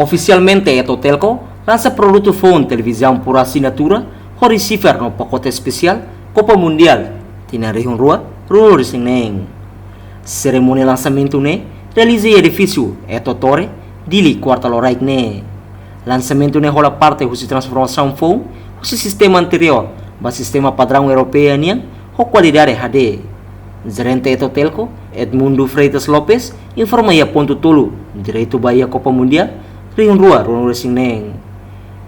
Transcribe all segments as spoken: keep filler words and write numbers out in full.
Ofisialmente Etotelco lansa produtu foun televizaun por asinatura, ho receiver no pakote espesiál Copa Mundial tinan rihun rua ruanulu resin neen. Serimónia lansamentu ne'e realiza iha edifísiu Eto Torre, Dili, kuarta loraik ne'e. Lansamentu ne'e hola parte husi transformasaun foun husi sistema anteriór ba sistema padraun europeia nian ho kualidade H D. Jerente Etotelco, Edmundo Freitas Lopes, informa iha pontu tolu direitu ba iha Copa Mundial rihun rua ruanulu resin neen.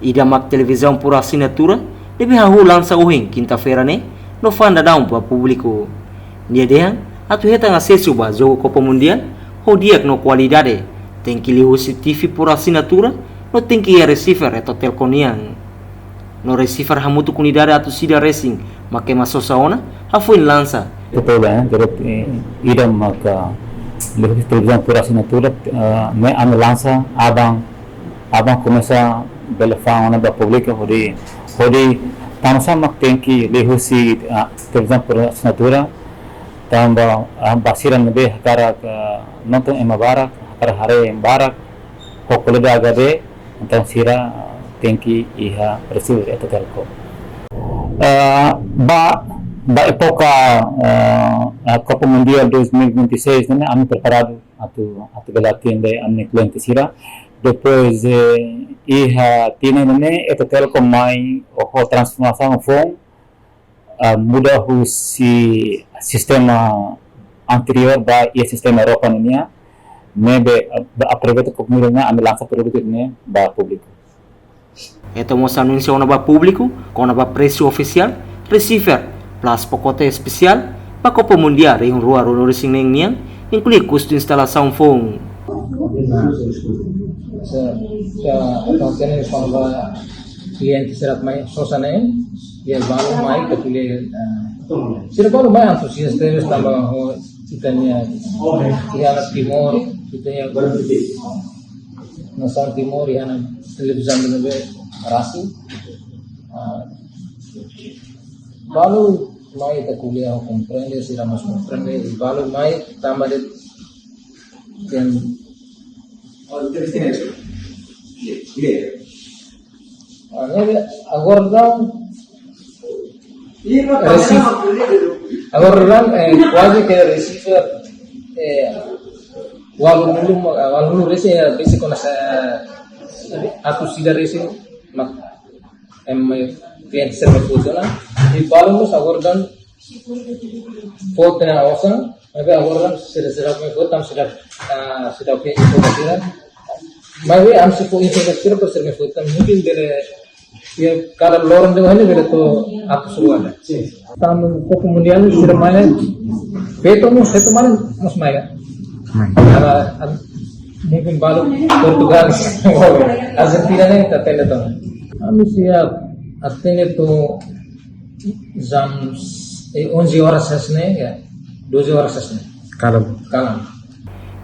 Ida mak televizaun por asinatura ne'ebé hahú lansa ohin kinta-feira ne'e no fa'an daudaun ba públiku. Nia dehan atu hetan asesu ba jogu Copa Mundial ho di'ak no kualidade, tenke liuhusi T V por asinatura no tenke iha receiver Etotelco nian. No receiver hamutuk unidade atus ida resin mak ema sosa ona hafoin lansa. Betul ya, jadi, eh, ida maka liuhusi televizaun por asinatura, eh, ne'e ami lansa aban, aban komesa bele fa'an ona ba públiku hodi, hodi tanba sá mak tenke liuhusi, ah, televizaun por asinatura, tanba, ah, ba sira ne'ebé hakarak, ah, nonton ema barak, hakarak haree ema barak, ho kualidade H D, entaun sira, ah, tenke iha receiver Etotelco. Ah, ba, ba época, ah, ah, Copa Mundial dois mil e vinte e seis ne'e, ami preparadu atu, atu bele atende ami-nia kliente sira. Depois, eh, iha tinan ne'e, Etotelco mai ho transformasaun foun, ah, muda husi sistema anteriór ba iha sistema Europa nian, ne'ebé, ah, ba aproveita Copa Mundial ne'e, ami lansa produtu ne'e ba públiku. Etotelco mós anunsia ona ba públiku kona-ba presu ofisiál, receiver, plus pakote espesiál ba Copa Mundial rihun rua ruanulu resin neen nian, inklui kustu instalasaun foun. Sa, sa, entaun, tene fala ba kliente sira mai sosa ne'e, iha balu mai, ita ko'alia, ah, sira balu mai antusias tebes tanba ho ita-nia, iha Timor, ita-nia nasaun Timor iha ona televizaun ne'ebé rasik. Ah, balu mai ita ko'alia ho komprende, sira mós komprende, i balu mai tanba de'it, ah, ne'ebé agora daudaun, resi-, agora daudaun, eh, kuaze ke receiver, eh, ualunulu, ualunulu resin, eh, besi kona sa, atus ida resin mak, em, eh, kliente sira mai foti ona. I balu mós agora daudaun foti ona osan, maibé agora daudaun sira, sira mai foti, tanba sira, ah, sira oke, oke, sira. Maibé ami sei fó informasaun sira, para sira mai foti, tanba mungkin bele, iha kada loron de'it ne'e bele to'o atus rua. Sin. Tanba Copa Mundial sira mai ne'e, feto mós, feto mai, mós mai ne'e. Mai. Kada, ad-, mungkin balu Portugal, Argentina ne'e ita atende to'o. Ami sei atende to'o jam, eh, onze horas hanesan ne'e, ya, doze horas hanesan ne'e. Kalan. Kalan.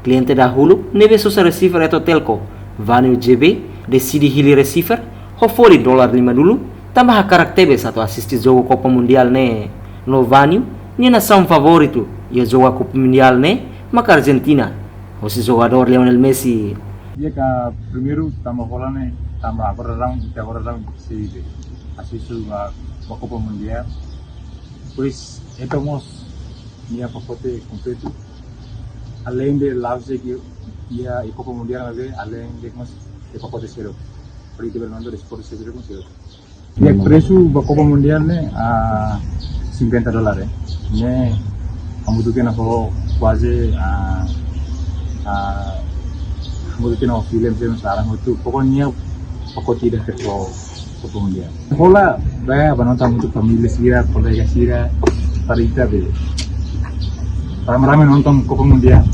Kliente dahuluk ne'ebé sosa receiver Etotelco, Vânio G B, deside hili receiver ho folin dolar limanulu, tanba hakarak tebes atu asiste jogu Copa Mundial ne'e. No Vânio, nia nasaun favoritu iha jogu Copa Mundial ne'e mak Argentina, hosi jogadór Lionel Messi. Di'ak primeiru tanba hola ne'e, tanba agora daudaun, ita agora daudaun sei asesu ba, ba Copa Mundial. Depois, entaun mós nia pakote kompletu. Além de la'ós de'it iha, iha Copa Mundial, maibé além de mós iha pakote seluk. Para ita bele nonton desportu seluk, seluk. Iha presu ba Copa Mundial ne'e, ah, cinquenta dólar, eh. Ne'e hamutuk ona ho kuaze, ah, ah, hamutuk ona ho filme, filme sarang hotu. Pokoknya pakote ida ke ho Copa Mundial. Hola, bá, bá nonton hamutuk família sira, kolega sira, para ita be rame-rame nonton Copa Mundial.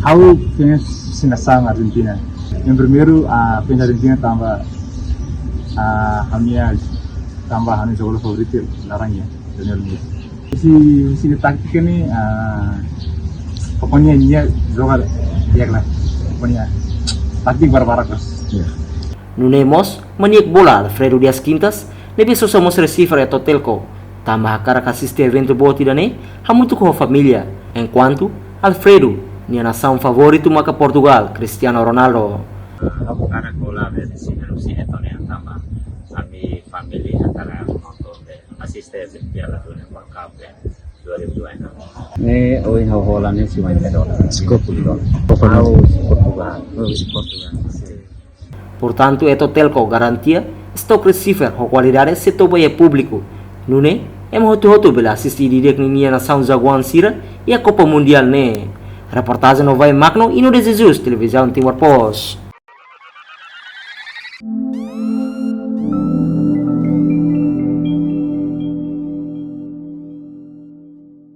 Ha'u fans sina sang Argentina. Yang primeiru, ah, fans Argentina tanba, ah, ha'u-nia, tanba ha'u-nia jogadór favoritu laran ya, Lionel Messi. Si, si tátika ne'e, ah, pokoknya nia joga di'ak lah. Pokoknya taktik barbarak lah. Ya. Nune'e mós, maniak bola Alfredo Dias Quintas, ne'ebé sosa mós receiver Etotelco, tanba hakarak asiste eventu boot ida-ne'e hamutuk ho família. Enkuantu Alfredo, nia nasaun favoritu maka Portugal, Cristiano Ronaldo. Ha'u hakarak hola be sini rusi etone antama ami família hakarak nonton be asiste be piala dunia World Cup be dua ribu dua puluh enam. Ne'e ohin ha'u hola ne'e cinquenta dólar. Cinquenta dólar. Ha'u Portugal. Ha'u Portugal. Portantu, Etotel ho garantia, stok receiver ho kualidade sei toba iha públiku. Nune'e, ema hotu-hotu bele asiste didi'ak ninia nasaun jagoan sira iha Kopa Mundiál ne'e. Reportajen Novai Magno, Ino de Jesus, Televizaun Timor Post.